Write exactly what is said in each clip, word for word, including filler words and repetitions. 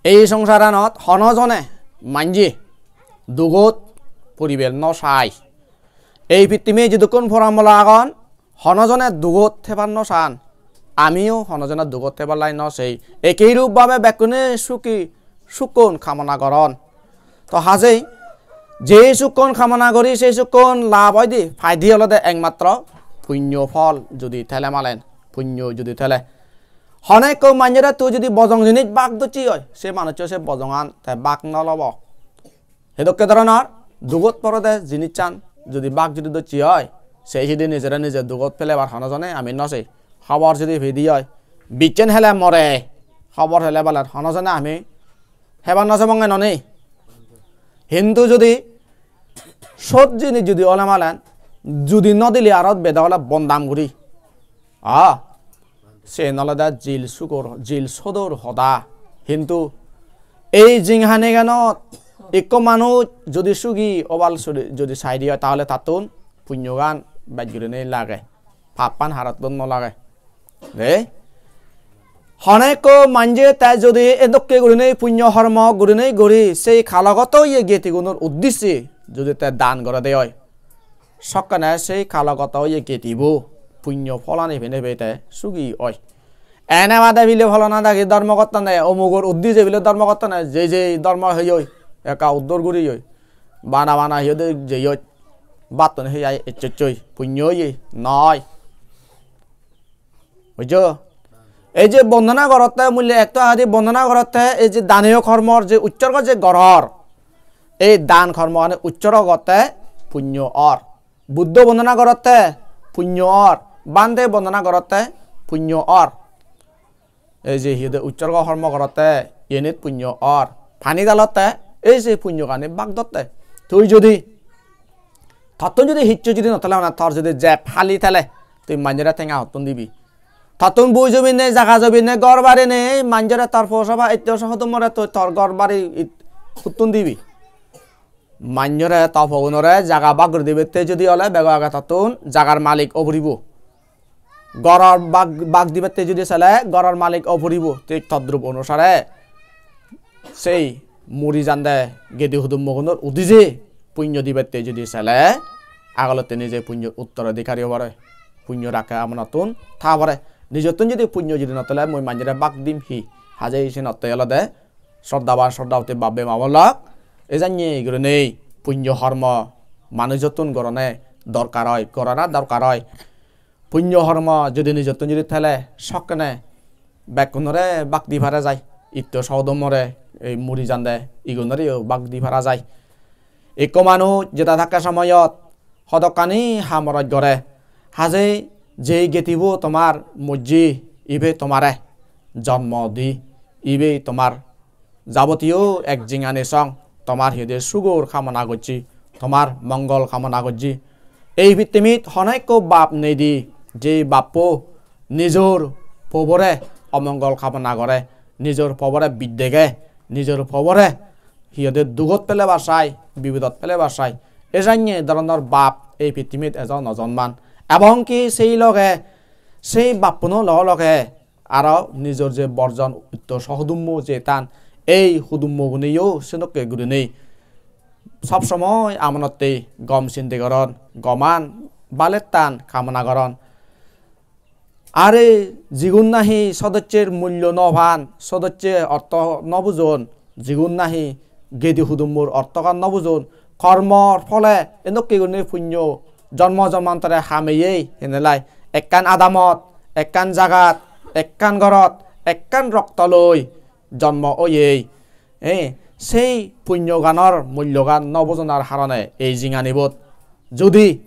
Ei songsaranot hono jone manje dugot puribar no sai. Ei pittimit jidukkun poranbola agon, hono jone dugot thebar no san. Amiyo hono jone dugot thebar lai no sei. Ekei rup bhabe bekkune sugi sukkun kamona goron. To hajei je sukkun kamona gori, se sukkun lab oide, paide olode ekmatro punyo phol judi thele malen, punyo judi thele. Hono ekko manjore tui judi bojong jinis bak docche oi, se manuccho se bojongan te bak no lobo. Hedokke dhoronor dugot porode jinissan judi bak judi docche oi, se hidi nijore nije dugot pelebar hono jone ami no sei. Hobor judi pedi oi, bichchen hele more, hobor hele baler hono jone ami hebar no sebonge noni. Hintu judi sot jinis judi ole malen, judi no dile aro bede ole bondam guri. Ah, siyen olode jil sugor, jil sodor hoda. Hintu ei jinghaniganot ikko manuj judi sugi obal suri judi saide oi, tahole tattun punyogan bej gurinei lage. Pappan harottun no lage. De? Hono ekko manje te judi edokke gurinei punyo hormo gurinei guri, sei kalogoto oye getigunor uddisse judi te dan gorede oi, sokkene sei kalogoto oye getibo punyo pholani pene pete sugi oi. Ene bade bile pholona dagi dhormo gottonde, omugor uddije bile dhormo gottonde, je je dhormo heyoi, ekka uddor guriyoi, bana bana heyode jeyoi, battun heyai ecchochoi, punyo oye, noi. Bujjo? Ei je bondona gorotte, mui le ekto adi bondona gorotte, ei je daniyo kormor je utsorgo je goror, ei dan kormogani utsorgo gotte punyo or. Buddho bondona gorotte punyo or, bhante bondona gorotte punyo or. Ei je hi hoide utsorgo hormo gorotte, yenit punyo or. Pani dalotte, ei je punyogani bak dotte. Tui judi, tottun judi hissu judi no thele, mane tor judi jeb hali thele, tui manjore tenga hottun dibi? Tottun bui jomi nei, jaga jomi nei, ghor bari nei, manjore tor po saba, itto sohodummore tui tor ghor bari it-, huttun dibi? Manjore, to pogunore jaga bak guri dibatte judi ole bego age tottun jagar malik o puribo. Goror bak, bak dibatte judi sele goror malik o puribo. Thik todrup onusare sei muri jande gedi hudummogunor udije punyo dibatte judi sele agolotte nije punyor uttoradhikari o pare. Punyo rakke amonattun tha pare. Nijottun judi punyo judi no thele mui manjore bak dim hi? Haje senotte olode sroddhaban sroddhaboti bab bei ma bon lok, ejanye gurinei punyo hormo manujottun gorone dorkar oi, gorana dorkar oi. Punyo hormo judi nijottun judi thele sokkene bekkunore bak di para jai. Itto sohodummore, ei muri jande, igunoreyo bak di para jai. Ikko manuj jeda thakke somoyot hodokkani hamoroj gore. Haje jei getibo tomar mojje, ibe tomare jonmo di, ibe tomar jabotiyo ek jingani song, tomar hi hoide sugor kamona gocche, tomar mongol kamona gocche. Ei pittimit hono ekko bap nei di, jei bappo nijor pobore omongol kamona gore, nijor pobore biddege, nijor pobore hi hoide dugot pelebar sai, bipodot pelebar sai. Ejanye dhoronor bap ei pittimit ejo no jonman. Ebong ki sei loge, sei bappuno loge loge aro nijor je borjon utto sohudummo je tan, ei hudummoguneyo sedokke gurinei sob somoi amonotte gom sinde goron, goman balettan kamona goron. Are jigun nahi sodoccher mullo no pan, sodocche ortho no bujon, jigun nahi gedi hudummor orthogan no bujon, kormor phole endokke gurinei punyo jonmo jonmantore hameyei henelai ekkan adamot, ekkan jagat, ekkan gorot, ekkan rokto loi jonmo oyei. Eh, sei punyoganor mullogan no bujonar harone ei jinganibot judi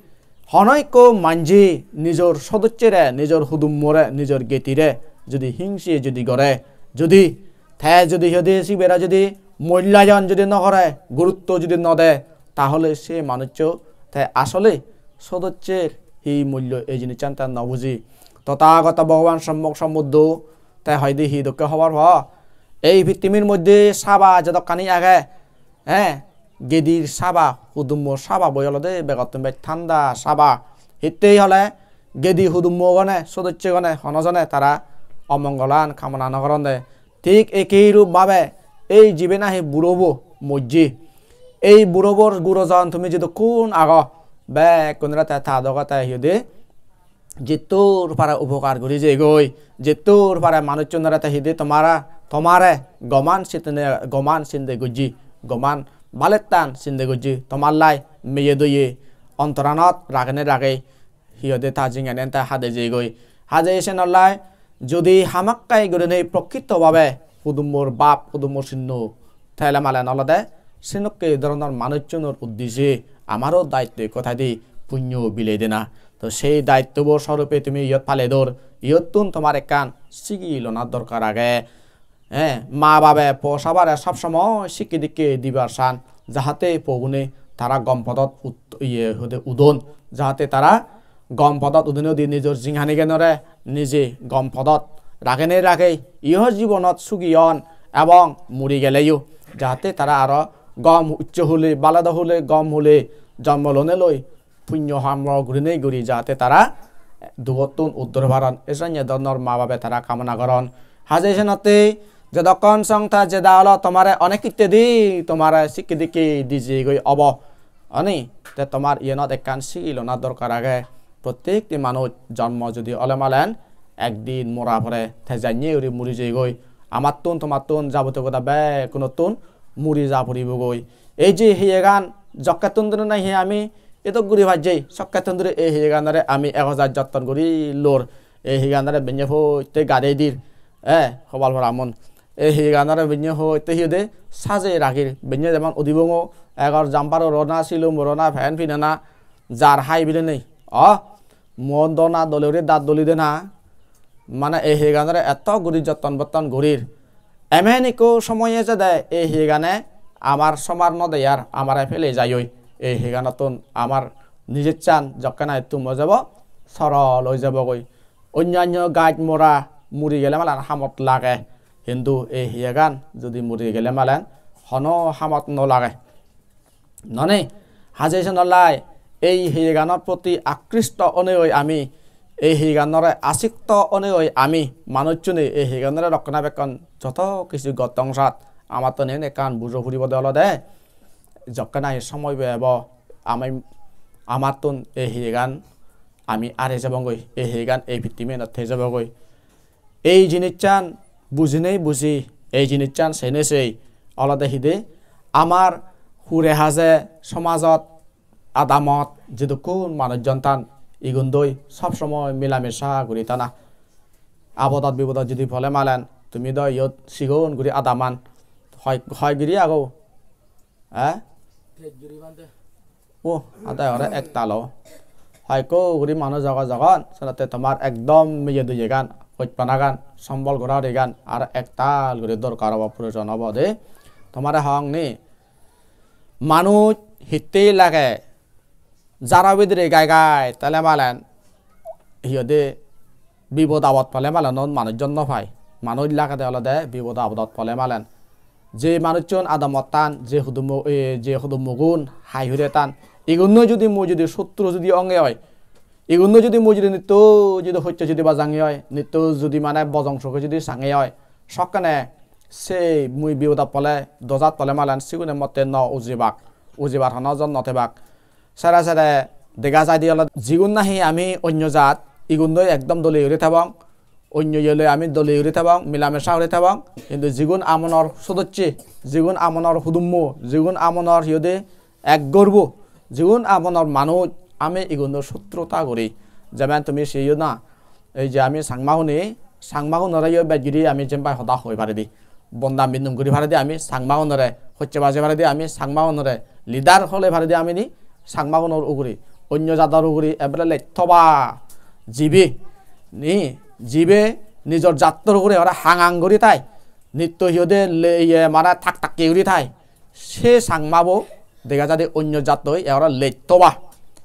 hono ekko manje nijor sodossere, nijor hudummore, nijor getire judi hingse judi gore, judi te judi hi hoide sibere judi mullayon judi no gore, gurutto judi no de, tahole se manuccho te asole sodosser hi mullo ei jinissan te no buji. Tothagoto Bhogoban Sommok Sombuddho te hoide hi dokke hobor po? Ei pittimir moddhe saba jedokkani age, he, gedir saba, hudummor saba boi olode begottun bej thanda saba. Hittei hole gedi hudummogone, sodossegone, hono jone tara omongolan kamona no goronde. Thik ekei rup bhabe ei jibe nahi burobo mojje, ei burobor gurojon tumi jedukkun ago, bekkunore te ta dogote hi hoide jettur pare upokar guri jeyegoi, jettur pare manuchchunore te hi hoide tomare, tomare goman sinde, goman sinde gojje, goman balettan sinde gojje, tomar lai meye doye ontoranot ragene ragei hi hoide ta jinghaniyan te hajei jeyegoi. Hajei senollai jodi hamakkai gurinei prokkito bhabe hudummor bap, hudummor sinno tele malen olode senokke dhoronor manuchchunor uddije amaro daitto ekko thaide punyo bilei dena. To sei daittobo sorupe tumi iyot pale dor, iyottun tomar ekkan sigi lona dorkar age. Eh, ma babe po sabare sob somoi sikke dikke dibar san, jahate pogune tara gom podot ut-, iye hoide udon, jahate tara gom podot udine udi nijor jinghaniganore nije gom podot ragene ragei iho jibonot sugi on ebong muri geleyo jahate tara aro gom ucche hule, baledo hule, gom hule jonmo lone loi punyo hamro gurinei guri jahate tara dugottun uddor paron, esonye dhoronor ma babe tara kamona goron. Hajei senotte jodokkon songta jeda olo tomare onek hittedi tomare sikke dikke dijegoi obo. Oni, te tomar iyenot ekkan sigi lona dorkar age. Prottekti manuj jonmo jodi ole malen ekdin mora pore te janye guri muri jeyegoi. Amattun tomattun jabotiyo goda bekkunottun muri ja puribogoi. Ei je hiyegan jokkettun duri nahi ami edok guri pajjei, sokkettun duri ei hiyeganore ami ek hajar jotton guri lor. Ei hiyeganore benne potte gadei dir, eh, hobal poramon. Ei hiyeganore benne potte hi hoide sajei ragir, benne jemon udibongo, egor jumper-o rona, silum-o rona, pant pinana, jar hai bilenei. O, muon dona dole guri dat duli dena, mane ei hiyeganore etto guri jotton botton gurir. Emen ekko somoy ejede ei hiyegane amar somar no dey ar amare pele jayoi. Ei hiyeganottun amar nijessan jokke nahi tum oi jebo, sorol oi jebogoi. Onnanno gaj mora muri gele malen hamot lage, hintu ei hiyegan jodi muri gele malen hono hamot no lage. Nonei, hajei senollai ei hiyeganor proti akristo onei ami, ei hiyeganore asikto onei ami, manuchchune ei hiyeganore rokkona bekkon joto kisu gottong sat, amattun iyen ekkan bujo puribode olode, jokke nahi somoy bo ebo, ami, amattun ei hiyegan ami are jebongoi, ei hiyegan ei pittiminot thei jebogoi. Ei jinissan bujinei buji, ei jinissan seinei sei olode hide amar hure haje somajot adamot jidukkun manujjon tan, igun doi sob somoi milamisa guri tana. Abodot bibodot judi pole malen tumi do iyot sigon guri adaman hoi, hoi guri ago. Eh? O, ade ore ektal o. Hoyekko guri manuj agon jogon, senotte tomar ekdom meye doyegan, hojpanagan, sombol gora gurigan, ar ektal guri dorkar obo, proyojon obo de. Tomare hong ni, manuj hittey lage, jaro bidire gai gai, tele malen, hi hoide, bibod abot pole malen manuj jon no pai. Manuj lagede olode bibod abodot pole malen. Je manuchchun adamot tan, je hudummo, e, je hudummogun hai hure tan, igunno judi mui judi sutro judi onge oi, igunno judi mui judi nitto judi hocche judi bajange oi, nitto judi mane bojong soge judi sange oi, sokkene se mui bibodot pole, dojat pole malen sigune motte no ujibak, ujibar hono jon no tebak. Sere sere dega jaide olode jigun nahi ami onyo jat, igun doi ekdom dole guri thebong, onyo ye loi ami dole guri thebong, milamisa guri thebong, hintu jigun amonor sodosse, jigun amonor hudummo, jigun amonor hi hoide ek gorbo, jigun amonor manuj, ami igun doi sutruta guri. Jemon tumi seyo na, ei je ami Changmaune, Changmaunore yo bej guri ami jempai hoda hoi paridi. Bondam bindum guri paridi ami Changmaunore, hocche baje paridi ami Changmaunore, leader hole paridi ami ni Changmaunor uguri, onyo jador uguri, ebele lettoba jibe, ni, jibe nijor jattor uguri ora hangang guri thai, nitto hi hoide le, iye, mane tak takke guri thai. Se Changmabo dega jade onyo jattoi ora lettoba.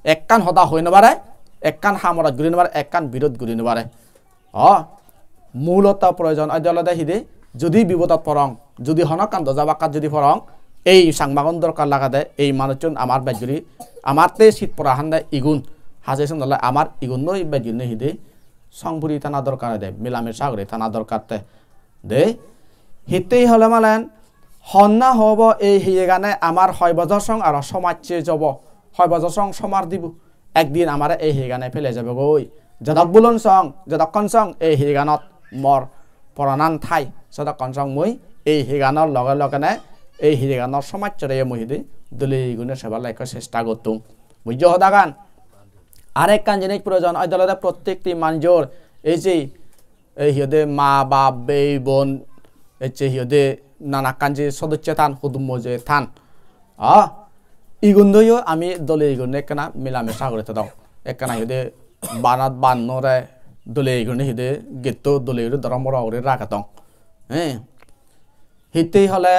Ekkan hoda hoi no pare, ekkan hamorot guri no pare, ekkan birod guri no pare. O, muloto proyojon oide olode hide, judi bibodot porong, judi hono ekkan doja bakkat judi porong, ei Changmagun dorkar lagede, ei manuchchun amar bej guri, amatte sit pora hande igun, haje sundole amar igunnoi bej gurinei hide, song puri tana dorkar ede, milamisa guri tana dorkar te. De, Hittei hole malen, honna hobo ei hiyegane amar hoi bojor song aro somajje jobo, hoi bojor song somar dibo. Ekdin amare ei hiyegane pele jebogoi. Jodok bulon song, jodokkon song ei hiyeganot mor poranan thai, sodokkon song mui ei hiyeganor loge logene ei hiyeganor somajjore mui hidi dole gune sebar lai ekko chesta gottung. Bujjo hodagan? Arekkan jinis proyojon, oi dolode prottekti manjor ei je ei hi hoide ma bap, bei bon, ecche hi hoide nanakkan je sodosse than, hudummo je than. A, igun doyo ami dole igun ekkena milamesa guri tedong. Ekkena hi hoide banot bannore dole igun hi hoide getto dole guri dorom boro guri ragetong. He. Hittei hole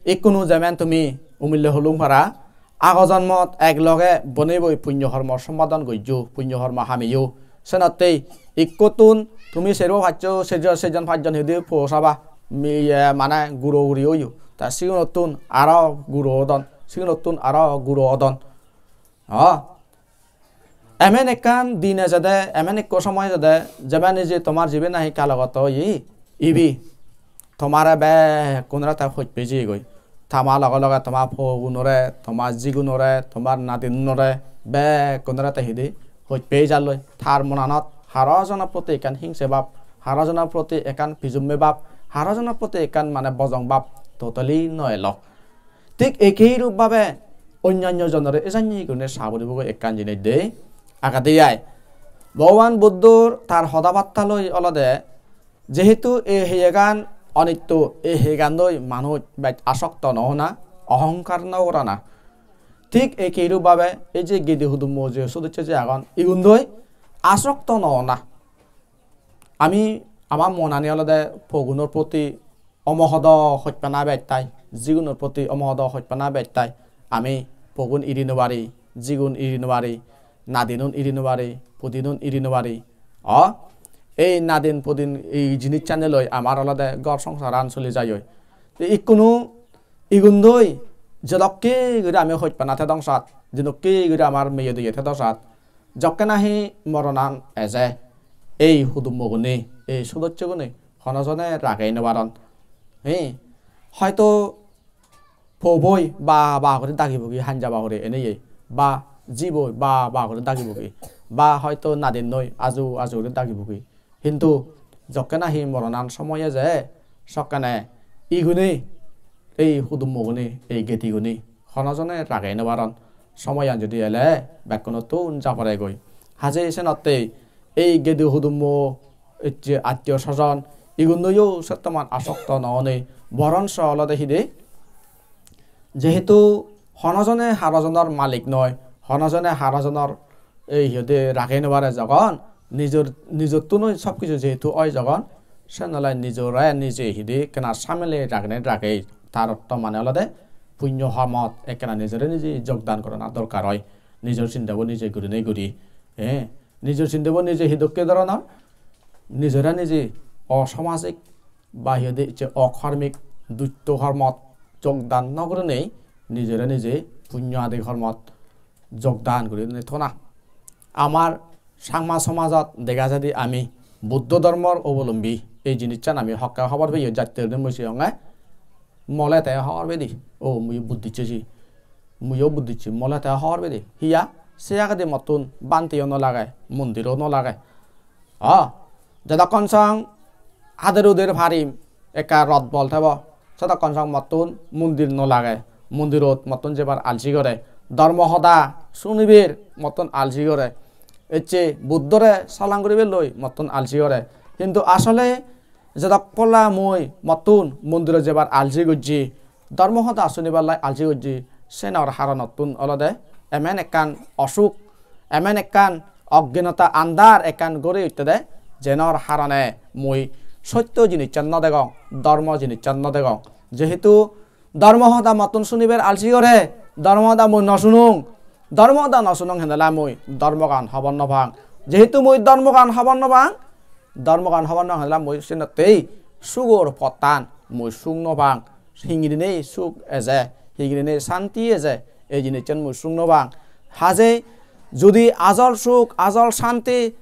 ikkunu jemen tumi umille hulung para, ago jonmot ek loge bonei boi punyo hormo sompadon gojjo, punyo hormo hameyo. Senottei ikkottun tumi serbo paccho, sejo-, sejon pacjon hidi po saba, mi-, ye, mane guro guri oyo. Ta sigunottun aro guro odon, sigunottun aro guro odon. Ho? Emen ekkan din ejede, emen ekko somoy ejede, jebe nahi tomar jibe nahi kalogoto oye, ibe tomare bekkunore te hoj pei jeyegoi. Tama loge loge toma pogunore, toma jigunore, tomar nadinunore, bekkunore te hidi hoj pei jalloi. Tar monanot haro jonor proti ekkan hingse bab, haro jonor proti ekkan pijumme bab, haro jonor proti ekkan mane bojong bab totally no elo. Thik ekei rup bhabe onnanyo jonore ejanye gurine sa puribo goi ekkan jinis de. Agede ai. Bhogoban Buddhor tar hoda batta loi olode, jehetu ei heyegan onitto, ei heyegan loi manuj bej asokto no ona, ohongkar no gorana. Thik ekei rup bhabe ei je gedi hudummo je sodosse je agon, igun loi asokto no ona. Ami, ama monani olode pogunor proti omohodo hojpana bej thai, jigunor proti omohodo hojpana bej thai. Ami pogun iri no pari, jigun iri no pari, nadinun iri no pari, pudinun iri no pari. O, ei nadin pudin ei jinissani loi amar olode ghor songsaran soli jaioi. Te ikkunu igun doi jedokke guri ami hojpana thedong sat, jedokke guri amar meye diye thedo sat, jokke nahi moronan eje, ei hudummogune, ei sodossogune hono jone ragei no paron. Hi? Hoito poboi ba ba guri dagibugi hanjaba guri eneye, ba jiboi ba ba guri dagibugi, ba hoito nadinnoi aju aju guri dagibugi. Hintu jokke nahi moronan somoy eje, sokkene igune, ei hudummogune, ei gedigune hono jone ragei no paron. Somoyan judi ele bekkunottun ja poregoi. Haje senotte ei gedi hudummo, ecche attiyo sojon, igun loiyo settoman asokto no onei, boronso olode hide, jehetu hono jone haro jonor malik noi, hono jone haro jonor ei hi hoide ragei no pare, jogon nijor, nijottunoi sob kisu jehetu oi jogon, sen ole nijore nije hide ekkena samele ragene ragei, tar ortho mane olode punyo hormot ekkena nijore nije jogdan gorana dorkar oi, nijor sindebo nije gurinei guri, eh, nijor sindebo nije hidokke doronor, nijore nije osomajik ba hi hoide ecche okarmik dusto hormot jogdan no gurinei nijore nije punyo adi hormot jogdan gurinei thona. Amar Changma somajot dega jaide ami Buddho dhormor obolombi, ei jinissan ami hokke hobor peye jatte guri mui siyonge, mole te hobor pedi, o mui Buddhist oi, muiyo Buddhist, mole te hobor pedi. Hiya? Se agede mottun bhanteyo no lage, mondiro no lage. O, jodokkon song hader uder parim, ekka rot bol thebo, sodokkon song mottun mondir no lage, mondirot mottun jebar alsi gore, dhormo hoda suniber mottun alsi gore, ecche Buddhore salam guribar loi mottun alsi gore. Hintu asole jodok polla mui mottun mondirot jebar alsi gojji, dhormo hoda sunibar lai alsi gojji, senor haronottun olode emen ekkan osuk, emen ekkan oggenota andar ekkan gori uttede, jenor harone mui sotto jinissan no degong, dhormo jinissan no degong. Jehetu dhormo hoda mottun sunibar alsi gore, dhormo hoda mui no sunung, dhormo hoda no sunung henele mui dhormogan hobor no pang. Jehetu mui dhormogan hobor no pang, dhormogan hobor no henele mui senottei sugor pottan mui sung no pang. Hingirinei suk eje, hingirinei santi eje, ei jinissan mui sung no pang. Haje judi ajol suk, ajol santi,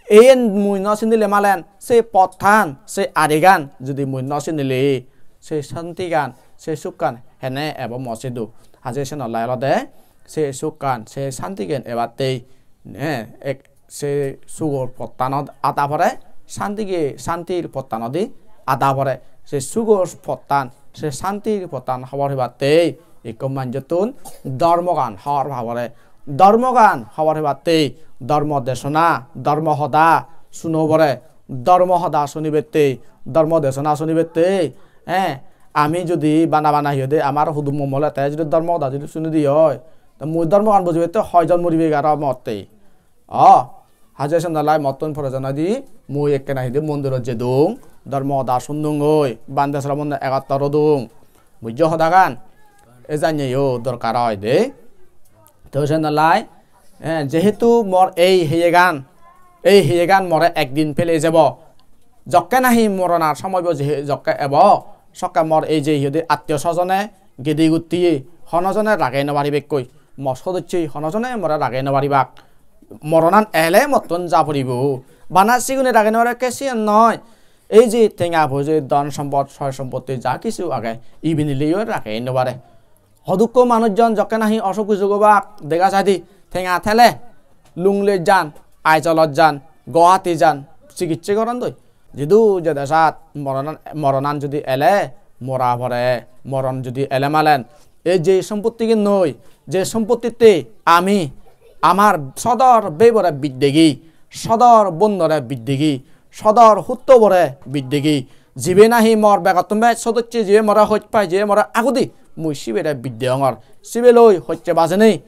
eyen mui no sinile malen, se pottan, se arigan judi mui no sinile, se santigan, se sukkan hene ebo mo sidu. Haje senollai olode se sukkan, se santigan ebattei, eh, ek, se sugor pottanot ada pore, santige, santir pottanodi ada pore. Se sugor pottan, se santir pottan hobor hebattei ikko manjottun dhormogan hobor pa pore. Dhormogan hobor hebattei dhormo desona, dhormo hoda suno pore. Dhormo hoda sunibattei, dhormo desona sunibattei, eh, ami judi bana bana hi hoide amar hudummo mole te judi dhormo hoda judi suni di oi, te mui dhormogan bujibattei hoijon muribek aro mottei. O, haje senollai mottun proyojon oide mui ekkena hi hoide mondirot jedung, dhormo hoda sundungoi, bhante sromon egottor odung. Bujjo hodagan? E janneyo dorkar oi de. To senollai, eh, jehetu mor ei heyegan, ei heyegan more ekdin pele jebo. Jokke nahi moronar somoibo je, jokke ebo, sokke mor ei je hi hoide attiyo sojone, gedi gutti, hono jone ragei no paribekkoi. Mo sodosse hono jone more ragei no paribak. Moronan ele mottun ja puribo. Bana sigune ragei no parekke siyen noi. Ei je tenga poje, dhon sompot, soy sompotti ja kichu age, ibinileyo ragei no pare. Hodukko manujjon jokke nahi osuk bisuk obak dega jaide, tenga thele Lunglei jan, Aizawl-ot jan, Guwahati jan, sikitse gorondoi. Jidu jede sat moronan, moronan judi ele, mora pore, moron judi ele malen, ei je sompottigun noi, je sompottitte ami amar sodor bebore biddegi, sodor bonnore biddegi, sodor huttobore biddegi, jibe nahi mor begottun bej sodosse, jibe more hoj pai, jibe more agudi, mui sibere bidde ongor. Sibe loi hojje bajenei,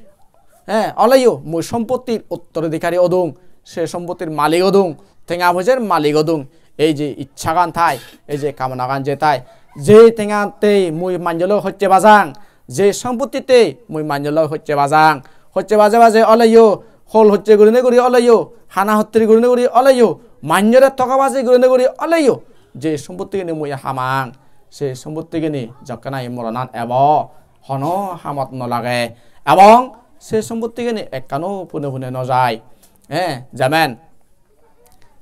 eh, oleyo mui sompottir uttoradhikari odung, se sompottir malik odung, tenga poijer malik odung. Ei je icchagan thai, ei je kamonagan je thai, je tengattei mui manjoloi hojje bajang, je sompottitei mui manjoloi hojje bajang, hojje baje baje oleyo, hol hojje gurine guri oleyo, hana hottiri gurine guri oleyo, manjore togabaji gurine guri oleyo, je sompottigini mui hamang, se sompottigini jokke nahi moronan ebo, hono hamot no lage. Ebong se sompottigini ekkano pune pune no jai. Eh, jemen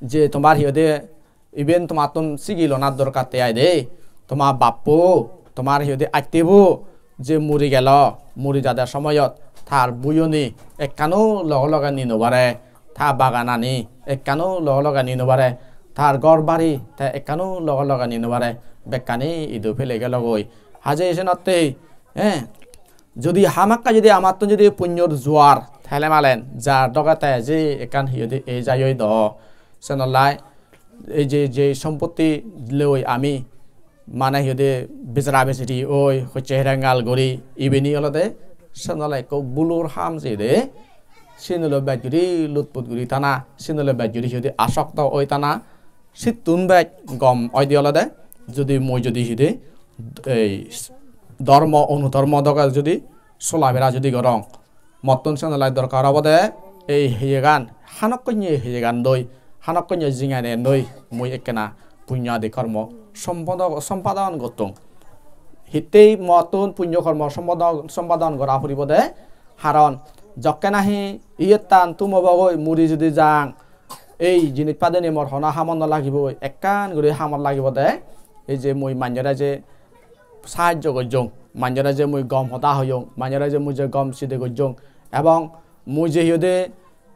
je tomar hi hoide, iben tomattun sigi lonar dorkar te ai de. Toma bappo, tomar hi hoide attebo, je muri gelo, muri jade somoyot tar buyoni ekkano loge loge ni no pare, ta baganani ekkano loge loge ni no pare, tar ghor bari te ekkano loge loge ni no pare, bekkani idu pele gelogoi. Haje senottei, eh, judi hamakkai judi amattun judi punyor juar thele malen jar doge te je ekkan hi hoide ei jai oi do. Senollai ei je, je sompotti loi ami mane hi hoide bejara bejeri oi, hojje herengal guri, ibeni olode senollai ekko bulor ham jede. Siyenoloi bej guri lutput guri tana, siyenoloi bej guri hi hoide asokto oi tana, sittun bej gom oide olode judi mui judi hi hoide ei dhormo onudhormo doge judi solabera judi gorong. Mottun senollai dorkar obode ei heyegan, hanokkonye heyegan doi, hanokkonye jinganei doi mui ekkena punyo adi kormo sompodo-, sompadon gottung. Hittei mottun punyo kormo sompadon, sompadon gora puribode, haron jokke nahi iyettan tum obogoi, muri judi jang, ei jinis padeni mor hono hamot no lagiboi, ekkan guri hamot lagibode. Ei je mui manjore je sahajjo gojjong, manjore je mui gom hoda hoyong, manjore je mui je gom side gojjong, ebong mui je hi hoide,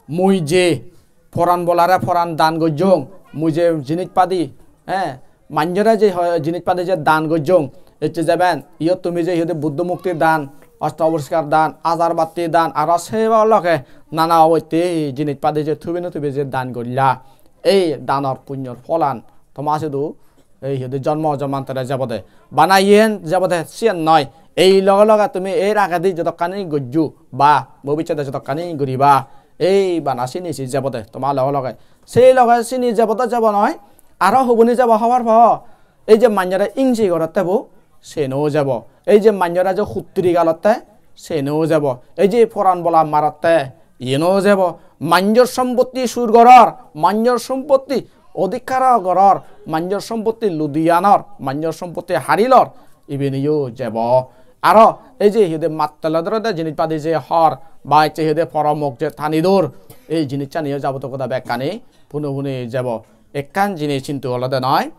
mui je poran bolare poran dan gojjong, mui je jinis padi, eh, manjore je ho-, jinis padi je dan gojjong, ecche jeben, iyot tumi je hi hoide Buddho murti dan, osto poriskar dan, ajar batti dan, aro se loge nana obotte jinis padi je tumi no tumi je dan golla, ei danor punyor pholan toma sidu ei hi hoide jonmo jonmantore jebode. Bana iyen jebode siyen noi. Ei loge loge tumi er agedi jodokkani gojjo ba bobissode jodokkani guriba, ei bana sini si jebode toma loge loge. Sei loge sini jebode jebo noi, aro huboni jebo hobor po. Ei je manjore ingse gorotte bo, seno jebo. Ei je manjore je huttiri galotte, seno jebo. Ei je poran bola marotte, iyeno jebo. Manjor sompotti sur goror, manjor sompotti odhikar goror, manjor sompotti ludiyanor, manjor sompotti harilor, ibeniyo jebo. Aro ei je hi hoide mattole dorede jinis padi je hor, ba ecche hi hoide poromok je tani dor, ei jinissaniyo jaboto goda bekkani pune pune jebo. Ekkan jinis hintu olode noi,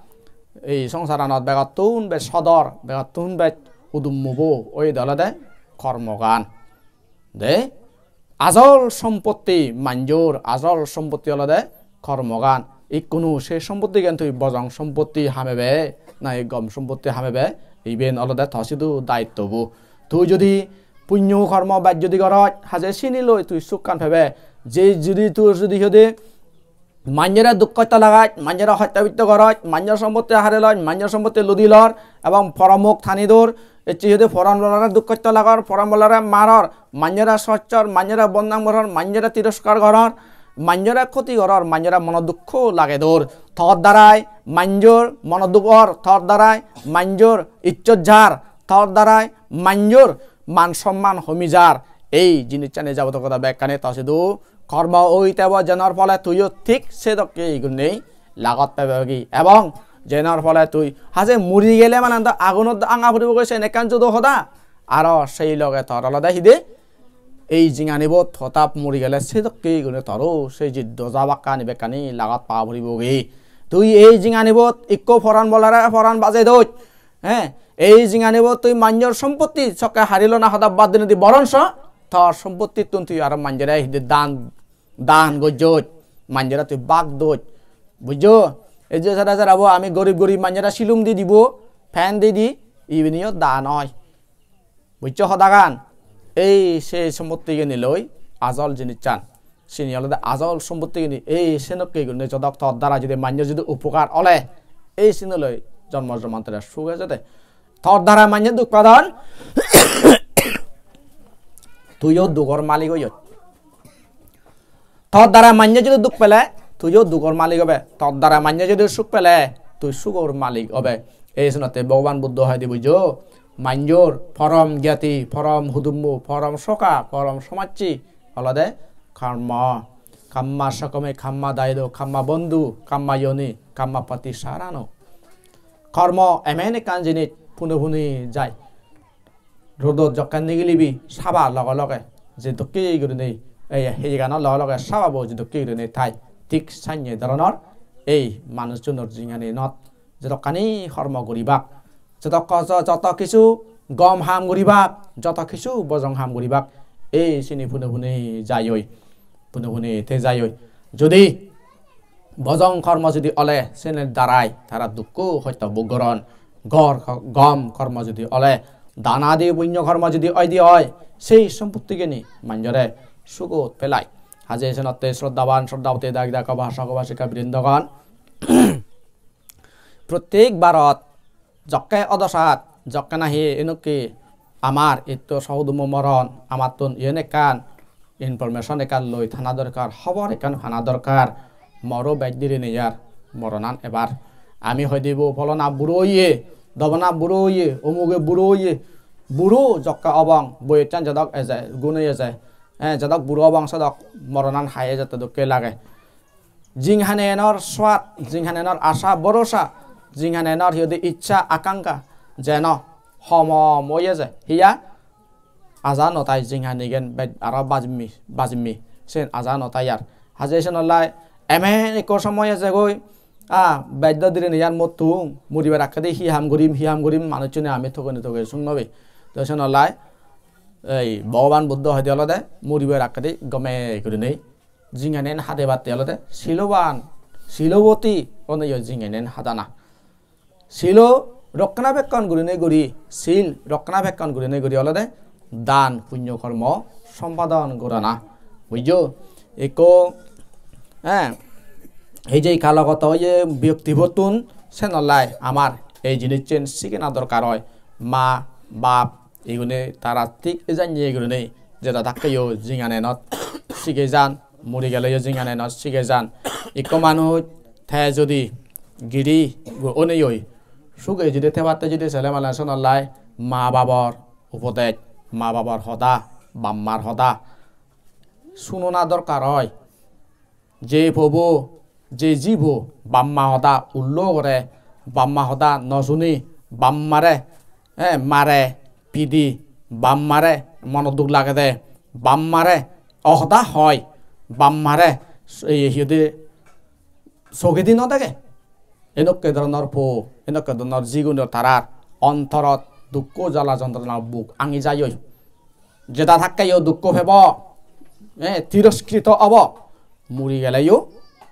ei songsaranot begottun bej sodor, begottun bej hudummubo oyede olode kormogan. De, ajol sompotti manjor, ajol sompotti olode kormogan. Ikkunu se sompottigan tui bojong sompotti hamebe, nahi gom sompotti hamebe, iben olode to sidu daittobo. Tui judi punyo kormo bej judi goroj, haje sini loi tui sukkan pebe. Je judi tui judi hode manjore duk hosto lagaj, manjore hosto bitto goroj, manjor sompotti hare loj, manjor sompotti ludi lor, ebong poromok tani dor, ecche hode poran bolore duk hosto lagor, poran bolore maror, manjore sochor, manjore bodnam goror, manjore tiroskar goror, manjore khoti goror, manjore mono dukko lage dor. Tor darai manjor mono duk or, tor darai manjor ijjot jar, tor darai manjor man somman homi jar. Ei jinissani jabotiyo hoda bekkani to sidu kormo oi tebo, jenor phole tuiyo thik sedokke gurinei lagot pebe gi. Ebong jenor phole tui haje muri gele mane do agunot anga puribo goi, sen ekkan judo hoda. Aro sei loge tor olode hide ei jinganibot hotap muri gele sedokke gurinei toro sei jiddo jabakkani bekkani lagot pa puribo gi. Tui ei jinganibot ikko poran bolore poran bajei doj. He, ei jinganibot tui manjor sompotti sokke hari lona hoda bad dinedi, boronso tor sompottitun tui aro manjore hide dan, dan gojjoj, manjore tui bak doj. Bujjo? Ei je sara sara bo ami gorib gorib manjore silum di dibo, pen di di, ibeniyo dan oi. Bujjo hodagan? Ei se sompotti geni loi ajol jinissan. Sini olode ajol sompotti gini. Ei senokke gurinei jodok tor dara judi manye judi upokar ole, ei sini loi jonmo jonmantore suk ejede. Tor dara manye duk padon, tuiyo dugor malik oyot. Tor dara manye judi duk pele, tuiyo dugor malik obe. Tor dara manye judi suk pele, tui sugor malik obe. Ei senotte Bhogoban Buddho hoide bujjo, manjor porom gyati, porom hudummo, porom soka, porom somacchi olode karma. Kamma sakame, kamma daido, kamma bondhu, kamma yoni, kamma patisarano. Kormo emen ekkan jinis, pune pune jai. Rodot jokke nigilibi, saba loge loge je dokke gurinei, ei heyeganor loge loge sababo je dokke gurinei thai, thik sanye doronor ei manuchunor jinghanianot jodokkani hormo guribak, jodokko-, jo-, joto kisu gom ham guribak, joto kisu bojong ham guribak, ei sini pune pune jaioi, pune pune te jaioi. Jodi bojong kormo judi ole, sene darai tara dukko hosto bhog goron. Gor ko-, gom kormo judi ole, danadi punyo kormo judi oide oi, sei sompottigeni manjore sugot pelai. Haje senotte sroddhaban, sroddhaboti, dagi dagi upasok upasika brindogon, prottek barot jokke odosat, jokke nahi enokke amar itto sohudummo moron, amattun iyen ekkan information ekkan loi thana dorkar, hobor ekkan pana dorkar. Moro bej diri nei ar, moronan ebar. Ami hoide bo pholona buro oye, dobona buro oye, omuge buro oye, buro jokke obong, boyossan jodok eje, gun eje, eh, jodok buro obong sodok moronan hai ejette dokke lage. Jinghanianor swad, jinghanianor asha borosa, jinghanianor hi hoide iccha akankha jeno hom hom oye je. Hiya? Aja no tai jinghanigan bej aro bajimmi, bajimmi. Sen aja no tai ar. Haje senollai emen ekko somoy ejegoi, ah, bej do diri nei ar mottun, muribar akkedi hi ham gurim, hi ham gurim, manuchchune ami togene toge sung nobe. To senollai ei Bhogoban Buddho hoide olode muribar akkedi gome gurinei jinghanian hadebatte olode siloban, siloboti oneyo jinghanian hadana. Silo rokkhonabekkhon gurinei guri, sil rokkhonabekkhon gurinei guri olode dan punyo kormo sompadon gorana. Bujjo? Ekko, eh, ei je kalogoto oye byoktibottun, senollai amar ei jinissen sigena dorkar oi. Ma, bap, igune tara thik ejanye gurinei jeda dakkeyo jinghanianot sige jan, muri geleyo jinghanianot sige jan. Ikko manuj te judi giri oneyoi suge judi thebatte judi sele mane senollai ma babor upodej, ma babor hoda, bap mar hoda sunona dorkar oi. Je pobo, je jibo bap ma hoda ullo gore, bap ma hoda no suni, bap mare, eh, mare, pidi, bap mare mono duk lagede, bap mare ohoda hoi, bap mare s-, ei hi hoide sogedi no dege. Enokke dhoronor po, enokke dhoronor jigunor tarar ontorot dukko jala jontrona buk angi jayoi. Jeda thakkeyo dukko pebo, eh, tiroskrito obo, muri geleyo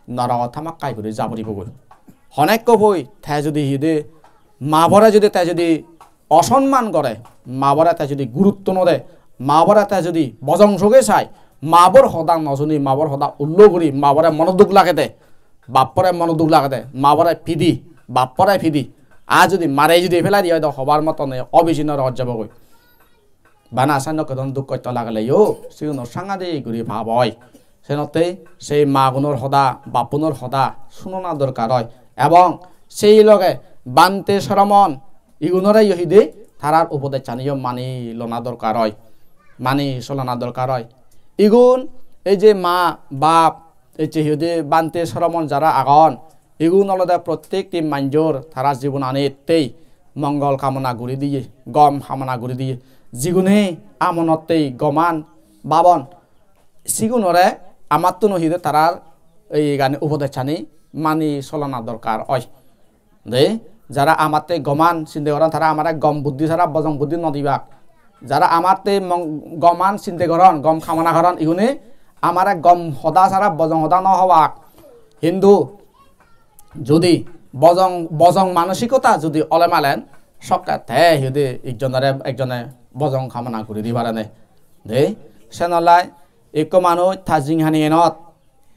norogot hamakkai guri ja poribogoi. Honekko poi te judi hide ma bore judi te judi osonman gore, ma bore te judi gurutto no de, ma bore te judi bojong soge sai, ma bor hoda no suni, ma bor hoda ullo guri, ma bore mono duk lagede, bappore mono duk lagede, ma bore pidi, bappore pidi. Ar judi mare judi pelai diye, hodo hobar moton obisinno rohot jebogoi. Bana sannokkedon duk kosto lageleyo, sigunor sangadik guri pap oi. Senottei sei magunor hoda, bappunor hoda sunona dorkar oi. Ebong sei loge bhante sramon igunore yo hide tarar upodessaniyo mani lona dorkar oi, mani solana dorkar oi. Igun ei je ma, bap, ei je hi hoide bhante sramon jara agon, igun olode prottekti manjor tara jibonanittei mongol kamona guri diye, gom kamona guri diye. Jigune amonottei goman babon, sigunore amattun hi hoide tarar ei gani upodessani mani solana dorkar oi. De, jara amatte goman sinde goron, tara amare gom buddhi sara bojong buddhi no dibak. Jara amatte mong-, goman sinde goron, gom kamona goron, igune amare gom hoda sara bojong hoda no hobak. Hintu judi bojong, bojong manosikota judi ole malen, sokke te hi hoide ekjonore ekjone bojong kamona guri di parene. De, senolai ikko manuj ta jinghaniyenot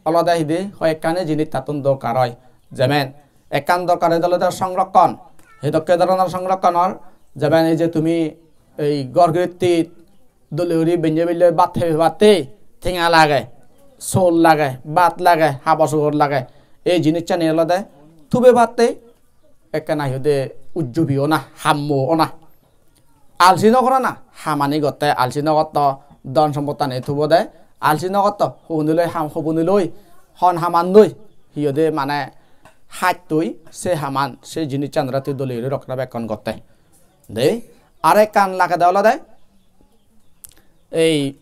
olode hi hoide hoyekkani jinis tattun dorkar oi. Jemen ekkan dorkar oi olode songrokkon. Hidokke dhoronor songrokkonor, jemen ei je tumi ei ghor girittit dole guri benne belle bhat hebebatte tenga lage, sol lage, bhat lage, habor subor lage. Ei jinissani olode tubebatte ekkena hi hoide ujjubi ona, hammo ona. Alsi no gorana, hamani gotte alsi no gotto, dhon sompottani tubode alsi no gotto, hoboni loi ham, hoboni loi hon haman doi, hi hoide mane hattoi se haman, se jinissanore tui dole guri rokkona bekkon gotte. De, arekkan lagede olode ei,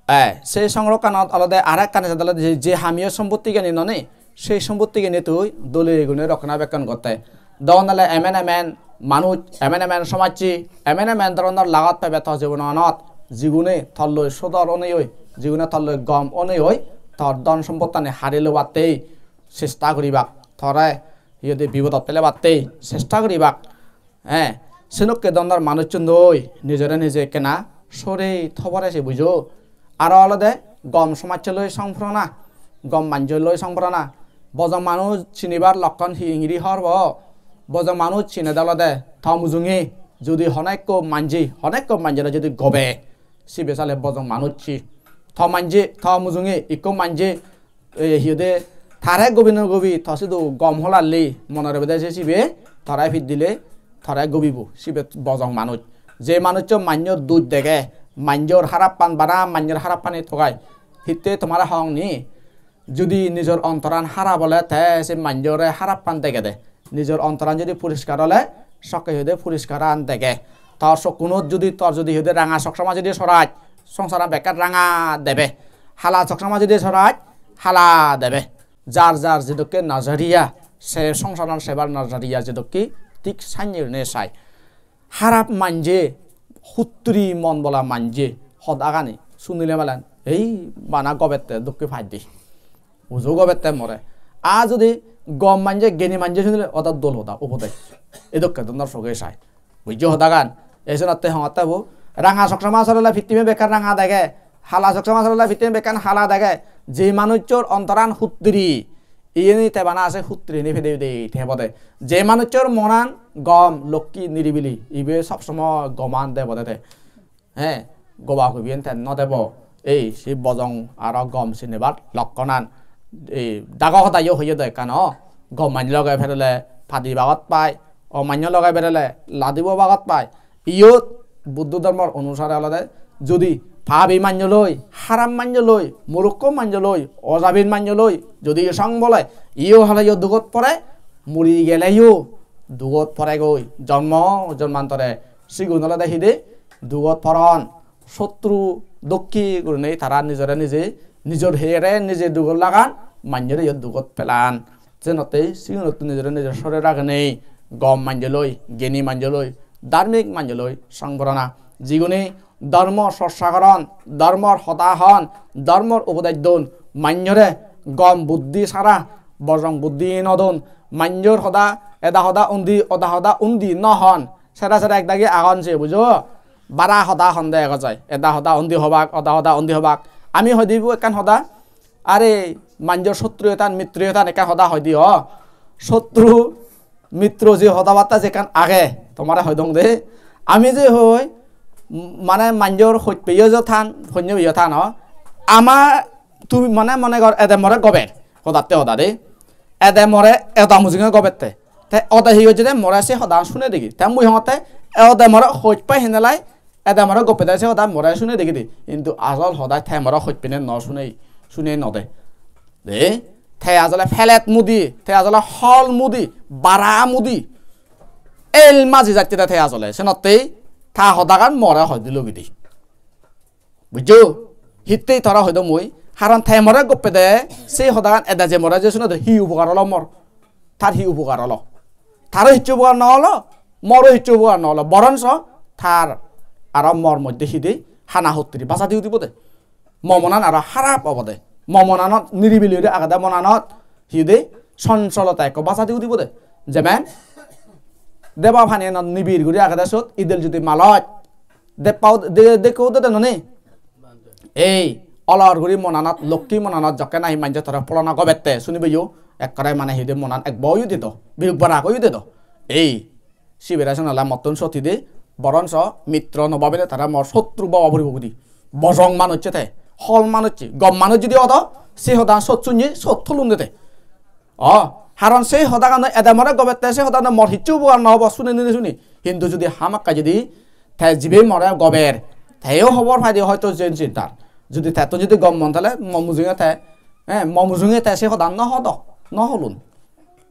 eh, sei songrokkanot olode arekkan ejede olode je, je hamiyo sompottigani nonei, sei sompottigani tui dole gune rokkona bekkon gotte. Don ole emen emen manuj, emen emen somajje, emen emen dhoronor lagot pebe to jibonanot, jigune tolloi sodor onei oi, jigune tolloi gom onei oi, tor dhon sompottani hari lobattei chesta guribak, tore hi hoide bipodot pelebattei chesta guribak. Eh, senokke dhoronor manuchchun doi nijore nije ekkena sorei thobore se bujo. Aro olode gom somajje loi songporona, gom manjo loi songporona. Bojong manuj sinibar lokkon hi ingiri hor bo? Bojong manuj sinede olode to mujunge judi hono ekko manje, hono ekko manjore judi gobe, sibe sale bojong manuj si. To manje, to mujunge ikko manje, e, hi hoide, tare gobi no gobi, to sidu gom holalli, monore bede se sibe, tare pit dile, tare gobibo, sibe bojong manuj. Je manuccho manjor duj dege, manjor harappan bana, manjor harappani togai, hitte tomare hong ni? Judi nijor ontoran harap ole te se manjore harappan degede. Nijor ontoran judi poriskar ole, sokke hi hoide poriskaran dege. Tor sokkunot judi, tor judi hi hoide ranga soksoma judi soraj, songsaran bekkan ranga debe. Hala soksoma judi soraj, hala debe. Jar jar jedokke nazariya, se songsaran sebar nazariya jedokke thik sannye gurinei sai. Harap manje, huttri mon bola manje, hodagani sunile malen, ei bana gobette dokke pajde. Uju gobette more. Ar judi gom manje, geni manje sunile, oda dol hoda, upodes. Edokke dhoronor soge sai. Bujjo hodagan? Esonatte hongotte bo. Ranga soksoma sorele pittimi bekkan ranga dege. Hala soksoma sorele pittimi bekkan hala dege. Je manuchor ontoran huttri, iyeni te bana ase huttrini pede pede te bode. Je manuchor monan gom, lokki, niribili, ibe sob somoy goman debode te. He, goba gobiyen te no debo. Ei, se bojong aro gom sinebar lokkonan. Ei, dago hodayo hoye do ekkan, o. Gom manye loge berele padi bagot pai, o manye loge berele ladibo bagot pai. Iyot Buddho dhormor onusare olode judi pabi manye loi, harap manye loi, murukko manye loi, ojabin manye loi, judi song bole, iyo haleyo dugot pore, muri geleyo dugot poregoi, jonmo jonmantore sigun olode hide dugot poron, sotru dokki gurinei tara nijore nije, nijor heyere nije dugot lagan, manjore yo dugot pelan. Senotte sigunottun nijore nijor sore ragenei gom manjoloi, geni manjoloi, dharmik manjoloi song porana. Jigune dhormo chorcha goron, dhormor hoda hon, dhormor upodes don, manjore gom buddhi sara bojong buddhi no don, manjor hoda, eda hoda undi, oda hoda undi no hon. Sere sere ekdagi agon se, bujo? Bara hoda hon de ego jai. Eda hoda undi hobak, oda hoda undi hobak. Ami hoide ibu ekkan hoda, are manjor sotruyo tan, mitroyo tan ekkan hoda hoide o. Sotru, mitro je hoda batta je ekkan age, tomare hoi dong de. Ami je hoi, m-, mane manjor hoj peyo je tan, honye peyo tan o. Ama, tumi mane mone gor ede more gober, hodatte hoda de. Ede more eda mujunge gobette. Te ode hi hoyede, more se hodan sune degi. Te mui hongotte ode more hoj pai henelai, ede more goppe de se hodan more sune degi de. Hintu asol hoda te more hoj pene no sune, sune no de. De, te asole pelet mudi, te asole hol mudi, bara mudi. El maji jatte de te asole. Senottei ta hodagan more hoi dilo gidi. Bujjo? Hittei tara hoido mui. Haron te more goppe de, se hodagan eda je more je sune de, hi upokar olo mor? Tar hi upokar olo? Taro hissu upokar no olo, moro hissu upokar no olo. Boronso tar aro mor moddhe hi de, hana hottiri bajadi udibo de. Mo monan aro harap obo de. Mo monanot niribili guri agede monanot hi de, soncholota ekko bajadi udibo de. Jemen deba paniyanot nibir guri agede sot, idel judi maloj. Deppa ud-, de-, dekko udede noni? Ei, olor guri monanot, lokki monanot jokke nahi manje tore polona gobette, sunibeyo, ekkore mane hi de monan ek boyo de do, biruk barak oyo de do. Ei, sibere senola mottun sot hi de, boronso mitro no babile tara mor sotru baba puribo gudi. Bojong manucche te, hol manucche, gom manuj judi odo, se hodan sot sunye, sot tolun de te. O, haron se hodagano ede more gobette, se hodagano mor hissu upokar no obo, suni nini suni. Hintu judi hamakkai judi te jibe more gober, teyo hobor paide hoito jen sintar. Judi tettun judi gom mon tale mo mujunge te, eh, mo mujunge te se hodan no hodo, no holun.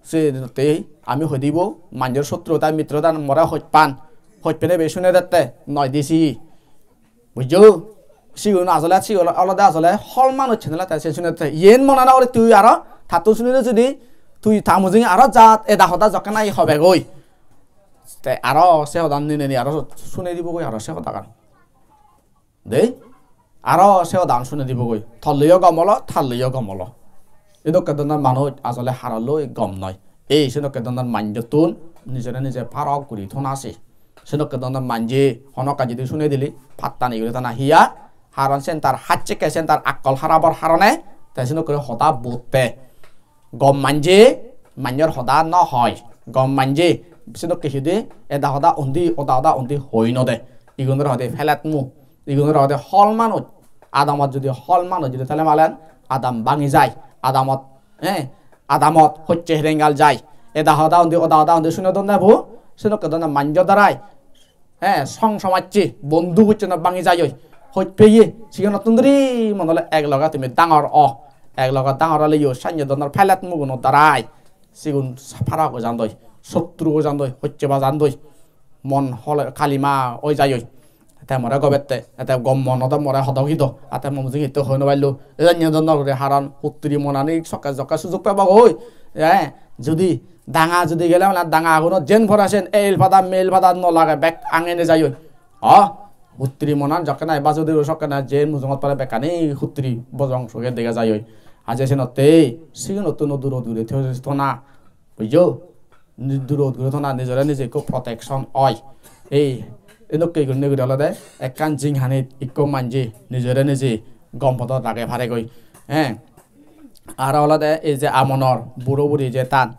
Se te ami hoi dibo, manjor sotru ta mitro ta more hoj pan, hoj pene be sune dette, noi disi. Bujjo? Sigun asole, sigun olode asole hol manuj senele te se sunette. Yen mona na gori tui aro tattun sunile judi tui ta mujunge aro jat eda hoda jokke nahi hobe goi. Te aro se hodan nineni aro sune dibo goi aro se hodagan. Dei? Aro se hodan sune dibo goi. Tolleyo gom olo, talleyo gom olo. Edokke dhoronor manuj asole haroloi gom noi. Ei senokke dhoronor manjottun nijore nije parok guri thona se. Senokke dhoronor manje hono ekka judi sune dile pattani guri thana hiya, haron sen tar hacchekke sen tar akkol harabor harone, te senokke hoda botte. Gom manje manjor hoda no hoi. Gom manje senokke hide eda hoda undi, oda hoda undi hoi no de. Igunore hoide pelet mu. Igunore hoide hol manuj. Adamot judi hol manuj judi tale malen adam bangi jai. Adamot, eh, adamot hocche herengal jai. Eda hoda undi, oda hoda undi sune don nebo. Senokke dhoronor manjo darai, eh, song somacche, bondhu hocche no bangi jai oi. Hoj peye, sigonottun duri mone ole ek loge tumi dangor o. Ek loge dangor oleyo sanye dhoronor pelet muguno darai sigun parok oi jandoi, sotru oi jandoi, hocche bajandoi. Mon hole kalima oi jai oi. Te more gobette, ete gom mon odo more hodok ido. Ate mo mujunge hitte hoi no pallo. Ejanye do no guri haron huttiri monani sokke jokke sujuk pebak oi. Eh, judi danga judi gele mane danga guno jen pore sen el pada mel pada no lage bek angene jai oi. O, huttiri monan jokke nahi bajo diro sokke nahi jen mujungot pore bekkani huttiri bojong soge dega jai oi. Aje senotte sigunottun duro dure thona. Bujjo? Ni-, durot guri thona nijore nije ekko protection oi. Ei, edokke gurinei guri olode ekkan jinghanit ekko manje nijore nije gom podot rage paregoi. Eh, aro olode ei je amonor buro buri je tan,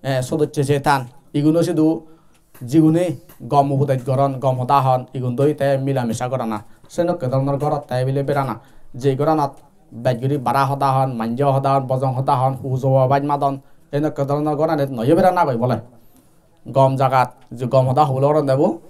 eh, sodosse je tan, iguno sidu jigune gom upodes goron, gom hoda hon, igun doi te milamisa gorana. Senokke dhoronor gorot te ebile berana. Je goranot bej guri bara hoda hon, manje hoda hon, bojong hoda hon, hujo abaj madon, enokke dhoronor goranit noyo berana goi bole. Gom jagat, je gom hoda hobole goron debo,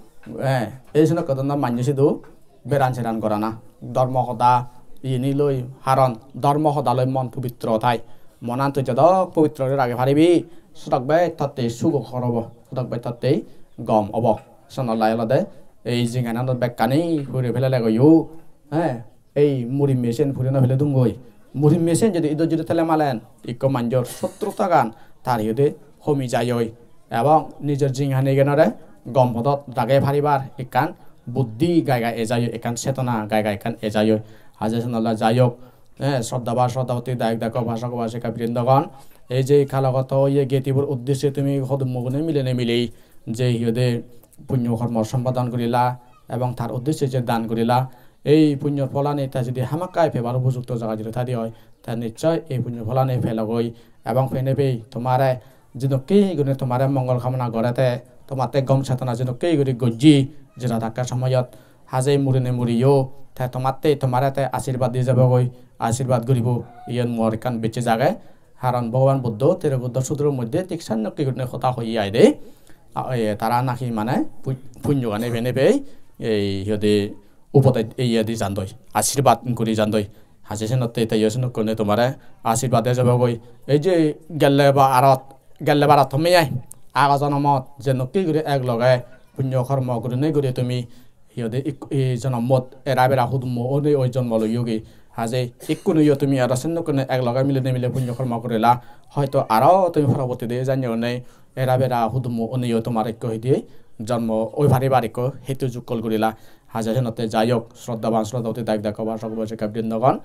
eh, ei senokke dhoronor manje sidu beran seran gorana. Dhormo hoda, iyeni loi, haron dhormo hoda loi mon pobitro thai. Monan tui jedok pobitro guri rage paribi, sodok bej tottei sugor obo, sodok bej tottei gom obo. Sonolai olode ei jingananot bekkani puri pelele goyo, eh, ei murimme sen puri no pele dungoi. Murimme sen jodi idot jodi tele malen, ikko manjor sotrutagan tar hi hoide homi jai oi, ebong nijor jinghaniganore gom podot rage paribar ekkan buddhi gai gai ejai oi, ekkan chetona gai gai ekkan ejai oi. Haje senolla jai hok, eh, sroddhaban sroddhaboti dayok dayika, upasok upasika brindogon, ei je kalogoto oye getibor uddesye tumi hodummo gune milinei milei je hi hoide punyo kormo sompadon gurila ebong tar uddesye je dan gurila, ei punyor pholani te jodi hamakkai pebar upojukto jaga jodi thadi oi, te nischoi ei punyor pholani pelogoi. Ebong penei pei tomare jedokke guri tomare mongol kamona gore te, tomatte gom chetona jedokke guri gojje, jera thakke somoyot haje murinei muriyo, te tomatte tomare te ashirbad di jebogoi, ashirbad guribo. Iyen mor ekkan bicches age. Haron Bhogoban Buddho Tirokuddo Sutro moddhe thik sannokke gurinei hoda hoye aide. A, e, tara nahi mane pu-, punyogani penei pei, ei hi hoide upodej iye di jandoi, ashirbad guri jandoi. Haje senotte te iyo senokkone tomare ashirbad ejebogoi. Ei je gelle barot, gelle barot tumi ai, ago jonomot je nokke guri ek loge punyo kormo gurinei guri tumi hi hoide ik-, ei jonomot era bera hudummo onei oi jonmo loyogi. Haje ikkunu yo tumi aro sendokkene ek loge milinei mile punyo kormo gurila, hoito aro tumi porobottide janye onei era bera hudummo onei yo tomar ekko hi hoide jonmo oi paribar ekko hetu jukkol gurila. Haje senotte jai hok, sroddhaban sroddhaboti dayok dayika, upasok upasika brindogon,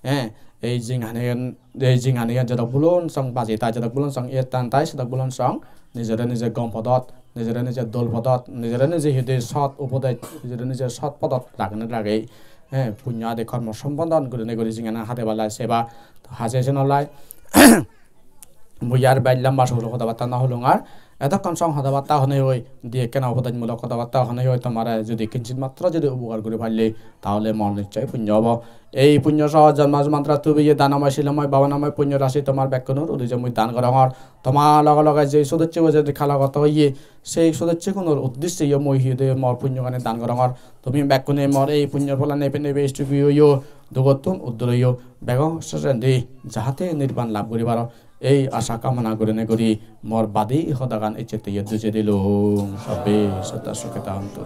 eh, ei jinghanigan, ei jinghanigan jedok bulon song baji thai, jedok bulon song iyettan thai, sedok bulon song nijore nije gom podot, nijore nije dol podot, nijore nije hi hoide sot upodej, nijore nije sot podot lagene lagei, eh, punyo adi kormo sompadon gurinei guri jinghani hade pala seba. Haje senollai mui ar bej lamba suguro hoda batta no holung ar. Edokkon song hoda batta honei hoi, di ekkena upodejmulok hoda batta honei hoi tomare jodi kinchit matro jodi upokar guri palle, tahole mor nischoi punyo obo. Ei punyo soho jonmo jonmantore tubiye danomoy, silomoy, bhabanamoy punyo rasi tomar bekkunor uddije mui dan gorongor. Tomar loge loge je sodossobo jodi kalogoto oye, sei sodossogunor uddije yo mui hi hoide mor punyogani dan gorongor. Tumi bekkune mor ei punyor pholani penei pei sugi oiyo, dugottun uddor oiyo, bego sejendi jahate nirban lab guri paro. Ei asha kamona gurinei guri mor badi hodagan ecchettei yo duje dilung. Sabbe satta sukhita hontu.